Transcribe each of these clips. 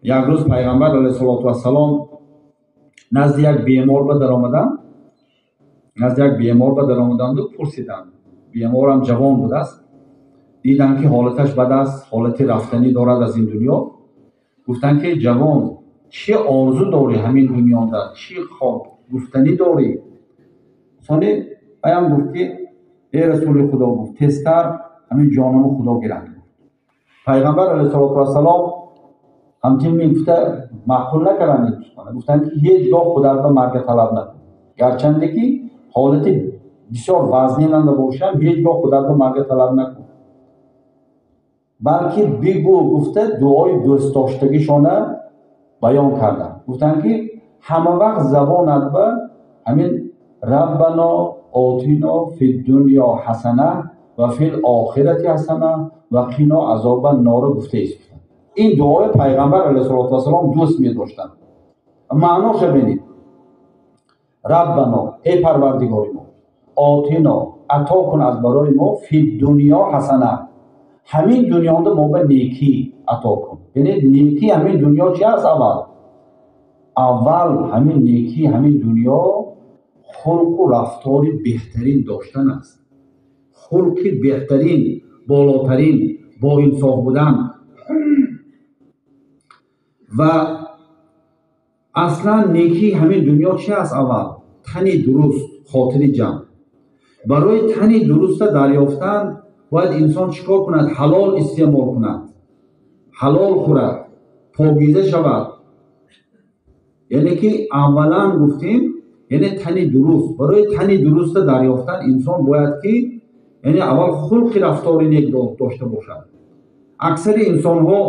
Як рӯз Пайғамбар алайҳиссалоту вассалом назди як бемор ба даромаданд, назди як бемор ба даромаданду пурсиданд. Беморам ҷавон будааст. Диданд, ки ҳолаташ бад аст, ҳолати рафтанӣ дорад аз ин дунё. Гуфтанд, ки ҷавон, чӣ орзу дорӣ ҳамин дунёда, чӣ гуфтанӣ дорӣ? Сони аям гуфт, ки эй Расули Худо, гуфт, тезтар ҳамин ҷонаму Худо гирад. Пайғамбар алайҳиссалоту вассалом ҳамчунин мегуфта, маъқул накарданд ин сухана. Гуфтанд, ки ҳеҷ гоҳ худат ба марга талаб накун, гарчанде ки ҳолати бисёр вазнинанда бошам, ҳеҷ гоҳ худат ба марга талаб накун, балки бигӯ. Гуфта, дуои дӯстдоштагишона баён карданд. Гуфтанд, ки ҳама вақт забонат ба ҳамин «Раббано отино фиддунё ҳасана ва фил охирати ҳасана ва қино азобан нора» гуфтаист. Ин дуои Пайғамбар алайҳиссалоту вассалом дӯст медоштанд. Маъноша бинед: «Раббано», эй Парвардигори мо, «отино», ато кун аз барои мо, «фиддунё ҳасана», ҳамин дунёнда мо ба некӣ ато кун. Бинед, некӣ ҳамин дунё чи аст? Аввал, аввал ҳамин некӣ ҳамин дунё хулқу рафтори беҳтарин доштан аст, хулқи беҳтарин, болотарин, боинсоф будан. Ва аслан некии ҳамин дунё чи аст? Аввал тани дуруст, хотири ҷамъ. Барои тани дуруста дарёфтан бояд инсон чӣ кор кунад? Ҳалол истеъмол кунад, ҳалол хӯрад, покиза шавад. Яъне ки аввалан гуфтем, яъне тани дуруст. Барои тани дуруста дарёфтан инсон бояд ки, яъне, аввал хулқи рафтори нек дошта бошад. Аксари инсонҳо,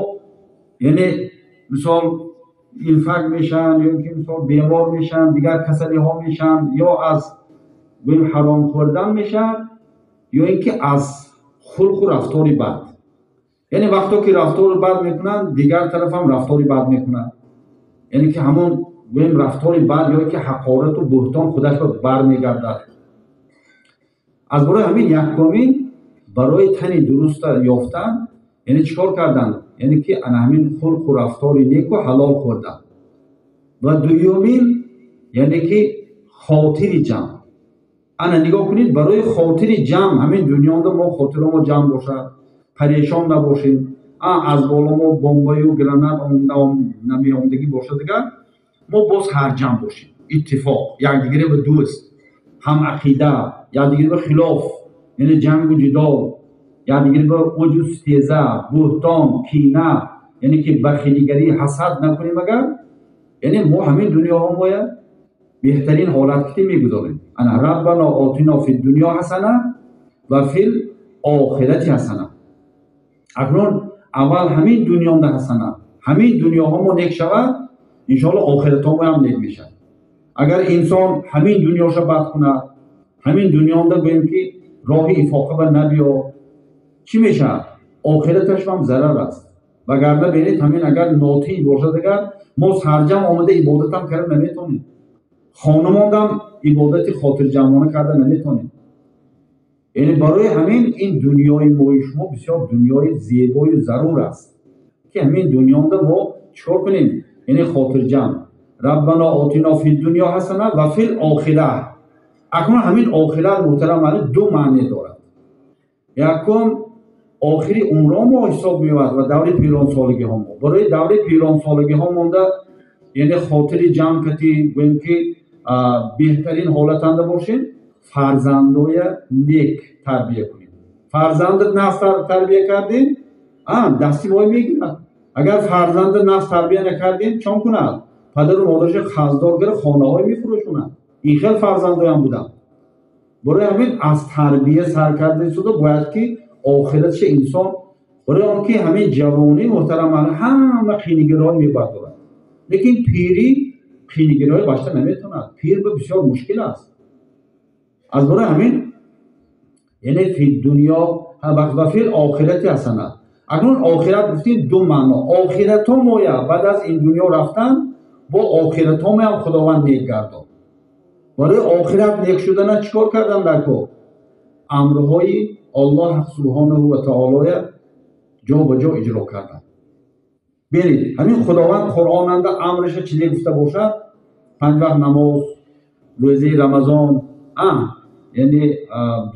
яъне, мисол, инфаркт мешаванд ё ки, мисол, бемор мешаванд, дигар касалиҳо мешаванд, ё аз, гӯем, ҳаром хӯрдан мешавад, ё ин ки аз хулқу рафтори бад. Яъне вақто ки рафтори бад мекунанд, дигар тарафам рафтори бад мекунад. Яъне ки ҳамон, гӯем, рафтори бад ё ки ҳақорату буҳтон худаш бармегардад. Аз барои ҳамин якумин, барои тани дуруста ёфтан, яъне чӣ кор кардан? Яъне ки ана ҳамин хулқу рафтори неку ҳалол хӯрдан. Ва дуюмин, яъне ки хотири ҷамъ. Ана нигоҳ кунед, барои хотири ҷамъ ҳамин дунёнда мо хотиромо ҷамъ бошад, парешон набошем, аз боло мо бомбаю гранат намеомдагӣ бошад, дигар мо боз ҳарҷамъ бошем, иттифоқ, якдигаре ба дӯст, ҳамақида, якдигаре ба хилоф, яъне ҷангу ҷидол, якдигаре ба оҷу ситеза, буҳтон, кина, яъне ки бахилигарӣ, ҳасад накунем агар, яъне мо ҳамин дунёҳо моя беҳтарин ҳолат ки мегузорем. Ана «Раббано отино фи дунё ҳасана ва фил охирати ҳасана». Акнун аввал ҳамин дунёнда ҳасана, ҳамин дунёҳо мо нек шавад, иншоалло охиратҳомоям нек мешавад. Агар инсон ҳамин дунёша бад кунад, ҳамин дунёнда, гӯем ки, роҳи ифоқа ба набиё, чӣ мешавад? Охираташ ҳам зарар аст. Вагарна бинед, ҳамин агар нотинҷ бошад, агар мо сарҷам омада ибодатам карда наметонем, хонамондам ибодати хотирҷамъона карда наметонем. Яъне барои ҳамин ин дунёи мои шумо бисёр дунёи зебою зарур аст, ки ҳамин дунёнда мо чӣ кор кунем? Яъне хотирҷамъ. «Раббано отино фи дунё ҳасана ва фил охира». Акнун ҳамин охират, муҳтарам, ду маъне дорад. Якум, охири умро мо ҳисоб меояд ва даври пиронсолагиҳо мо. Барои даври пиронсолагиҳо монда, яъне хотири ҷамъ кати, гӯем ки, беҳтарин ҳолатанда бошем, фарзандоя нек тарбия кунем. Фарзанда нафс тарбия кардем, дасти вой мегирад. Агар фарзанда нафс тарбия накардем, чон кунад? Падару модараша хаздор гира, хонаҳое мефурӯшонад. Ин хел фарзандоям буданд. Барои ҳамин аз тарбия сар карда истода бояд ки охиратша инсон. Барои он ки ҳамин ҷавонӣ, муҳтарам, ҳама қийнигириҳо мебардорад, лекин пирӣ қийнигириҳои башта наметавонад. Пир ба бисёр мушкил аст. Аз барои ҳамин, яъне фи дунё ва фил охирати ҳасана. Акнун охират гуфтем, ду маъно. Охирато моя баъд аз ин дунё рафтан бо охирато моям Худованд нек гардон. Барои охират нек шудана чӣ кор кардан дар кор? Амрҳои Аллоҳ субҳонаҳу ва таолоя ҷо ба ҷо иҷро кардан. Бинед, ҳамин Худованд Қуръонанда амраша чизе гуфта бошад, панҷ вақт намоз, рӯзаи Рамазон, яъне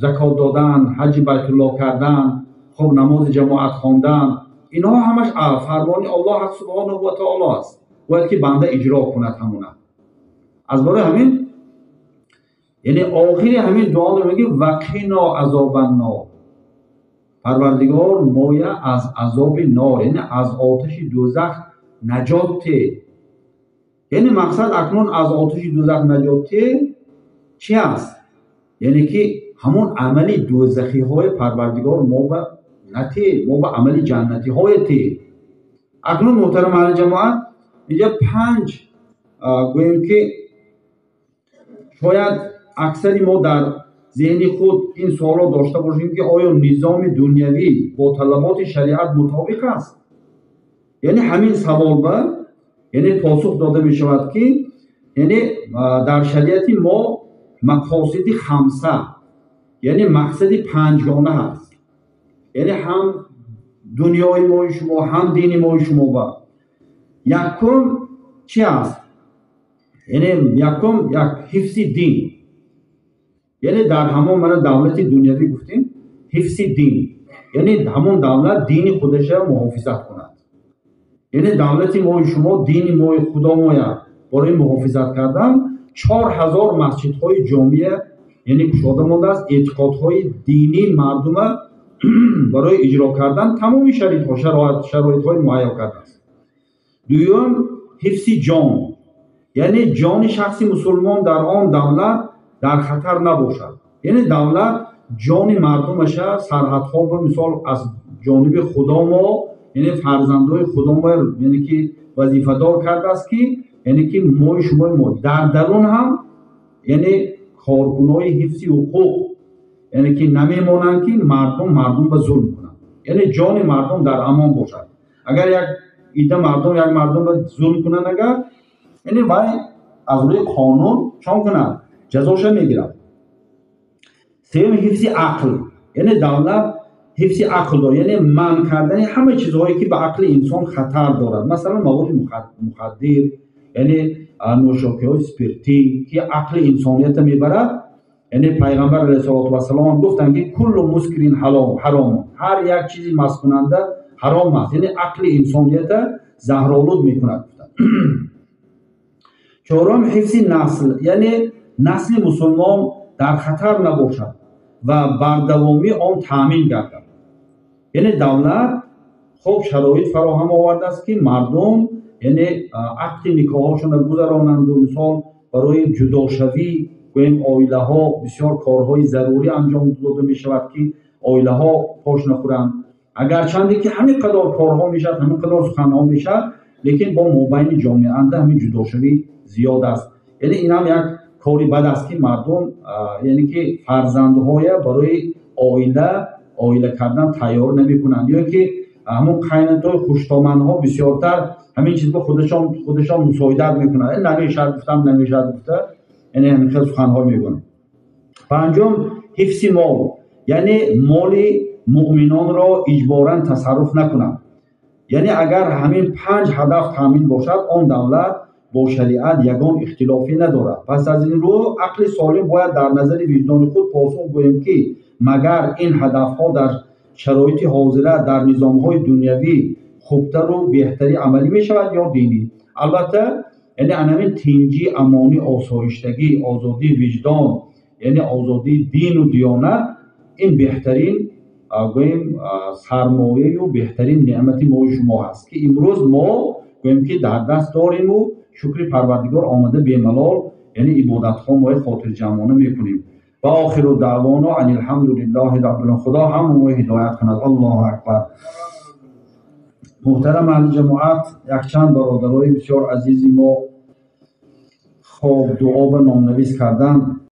закот додан, ҳаҷи Байтуллоҳ кардан, хуб, намози ҷамоат хондан, инҳо ҳамаш фармони Аллоҳ субҳонаҳу ва таоло аст. Бояд ки банда иҷро кунад ҳамона. Аз барои ҳамин, яъне охири ҳамин дуо мегӯ: وقنا عذاب النار. Парвардигор, моя аз азоби нор, яъне аз оташи дӯзах наҷот те. Яъне мақсад акнун аз оташи дӯзах наҷот те чи аст? Яъне ки ҳамон амали дӯзахиҳои, Парвардигор, мо ба нате, мо ба амали ҷаннатиҳое те. Акнун, муҳтарам аҳли ҷамоат, инҷа панҷ, гӯем ки шояд аксари мо дар зеҳни худ ин суолро дошта бошем, ки оё низоми дунявӣ бо талаботи шариат мутобиқ аст? Яъне ҳамин савол ба, яъне, посух дода мешавад, ки яъне дар шариати мо мақосиди хамса, яъне мақсади панҷгона ҳаст. Яъне ҳам дунёи мои шумо, ҳам дини мои шумо ба якум чи аст? Яъне якум як ҳифзи дин. Яъне дар ҳамон мана давлати дунявӣ гуфтем, ҳифзи дин, яъне ҳамон давлат дини худаша муҳофизат кунад. Яъне давлати мои шумо дини мои худомоя барои муҳофизат кардан 4000 масҷидҳои ҷомеа, яъне, кушода мондааст. Эътиқодҳои динии мардума барои иҷро кардан тамоми шароитҳои муҳайё кардааст. Дуюм, ҳифзи ҷон, яъне ҷони шахси мусулмон дар он давлат дар хатар набошад. Яъне давлат ҷони мардумаша сарҳадҳо ба мисол аз ҷониби Худо мо, яъне фарзандои Худо мо, яъне ки вазифадор кардааст, ки яъне ки мои шумои мо дар дарун ҳам, яъне коркунои ҳифзи ҳуқуқ, яъне ки намемонанд, ки мардум ба зулм кунанд, яъне ҷони мардум дар амон бошад. Агар як ида мардум як мардум ба зулм кунанд, агар, яъне, вай аз рӯи қонун чон кунад, ҷазоша мегирад. Сеюм, ҳифзи ақл, яъне давлат ҳифзи ақл дорад, яъне манъ кардани ҳама чизҳое, ки ба ақли инсон хатар дорад, масалан маводи мухаддир, яъне нӯшокиҳои спиртӣ, ки ақли инсонията мебарад. Яъне Пайғамбар алайҳиссалоту вассалом гуфтанд, ки كل مسكر حرام, ҳар як чизи масткунанда ҳаром аст, яъне ақли инсонията заҳролуд мекунад, гуфтанд. Чорум, ҳифзи насл, яъне насли мусулмон дар хатар набошад ва бардавомии он таъмин гардад. Яъне давлат хуб шароит фароҳам овардааст, ки мардум, яъне, ақди никоҳҳошонро гузаронанду мисол барои ҷудошавӣ, гӯем, оилаҳо бисёр корҳои зарурӣ анҷом дода мешавад, ки оилаҳо пош нахӯранд. Агарчанде ки ҳамин қадар корҳо мешавад, ҳамин қадар суханҳо мешавад, лекин бо мобайни ҷомеаанда ҳамин ҷудошавӣ зиёд аст. Яъне инам як кори бад аст, ки мардум, яъне ки фарзандҳоя барои оила кардан тайёр намекунанд, ё ки ҳамон қайнатои хуштоманҳо бисёртар ҳамин чиз ба худашон мусоидат мекунанд. Намешавад гуфтам, намешавад гуфта, яъне ҳамин хел суханҳо мегӯянд. Панҷум, ҳифзи мол, яъне моли муъминонро иҷборан тасарруф накунанд. Яъне агар ҳамин панҷ ҳадаф таъмин бошад, он давлат бо шариат ягон ихтилофӣ надорад. Пас аз ин рӯ ақли солим бояд дар назари виҷдони худ посух гӯем, ки магар ин ҳадафҳо дар шароити ҳозира дар низомҳои дунявӣ хубтару беҳтарӣ амалӣ мешавад ё динӣ? Албатта, яъне анамин тинҷӣ, амонӣ, осоиштагӣ, озодии виҷдон, яъне озодии дину диёнат, ин беҳтарин, гӯем, сармояю беҳтарин неъмати мои шумо ҳаст, ки имрӯз мо, гӯем, ки дар даст дориму шукри Парвардигор омада бемалол, яъне ибодатҳо мои хотирҷамъона мекунем. وآخر دعوانا أن الحمد لله رب. Худо ҳама мои ҳидоят кунад. Аллоҳу акбар. Муҳтарам аҳли ҷамоат, якчанд бародарои бисёр азизи мо, хоб, дуо ба номнавис кардан.